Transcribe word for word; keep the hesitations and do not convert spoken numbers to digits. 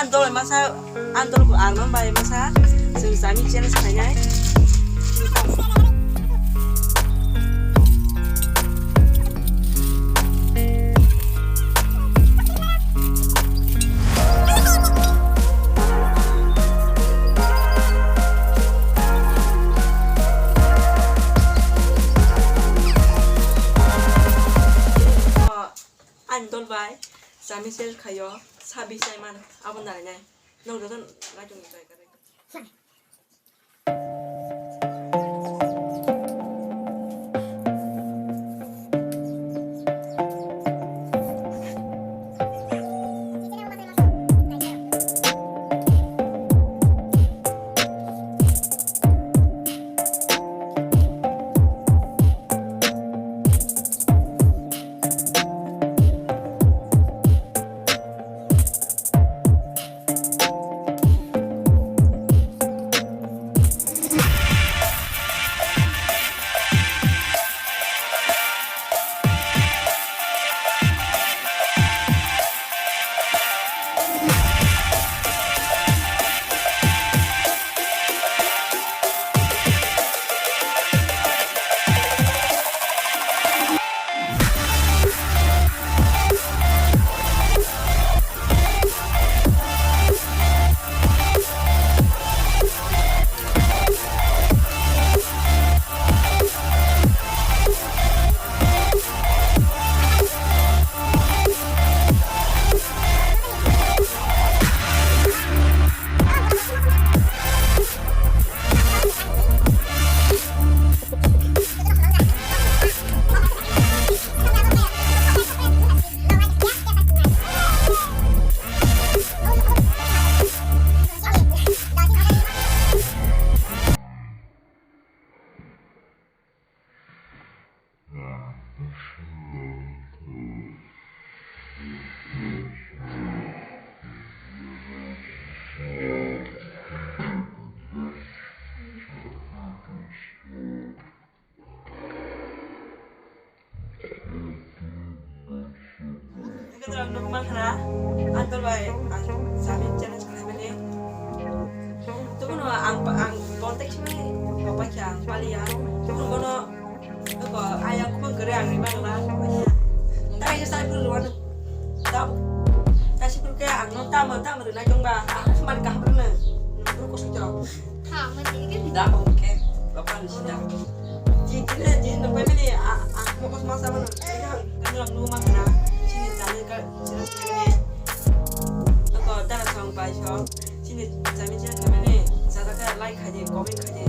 Dole masa, ang dole ang non bai masa, sing sami challenge khainai. Ani dol bai chami sel khaio, sabi chai mano, abo nai nai. Nong joto nai tong jai kare. Nukmankha, ang tolbai ang sami challenge khlaimani. Tubunu ang ang contact simi paikha ang paliya. Tubunu bono Oko, ayang kubun kwrwi ang rimang la. Tei sa bru wano. Dam. Kasi bru ke ang no tamo tamo rwnai tong ba. Ang sumari kaham rwno. Bru ko sujok. Dam ke. Bapak ni sida. Ji kene ji no pe mene a a mo ko ma sa mano. Kan ram nu ma kana. Sini tani ka sini sini. Oko tara song pai song. Sini sami sini kamene. Sa ka like khaji, comment khaji.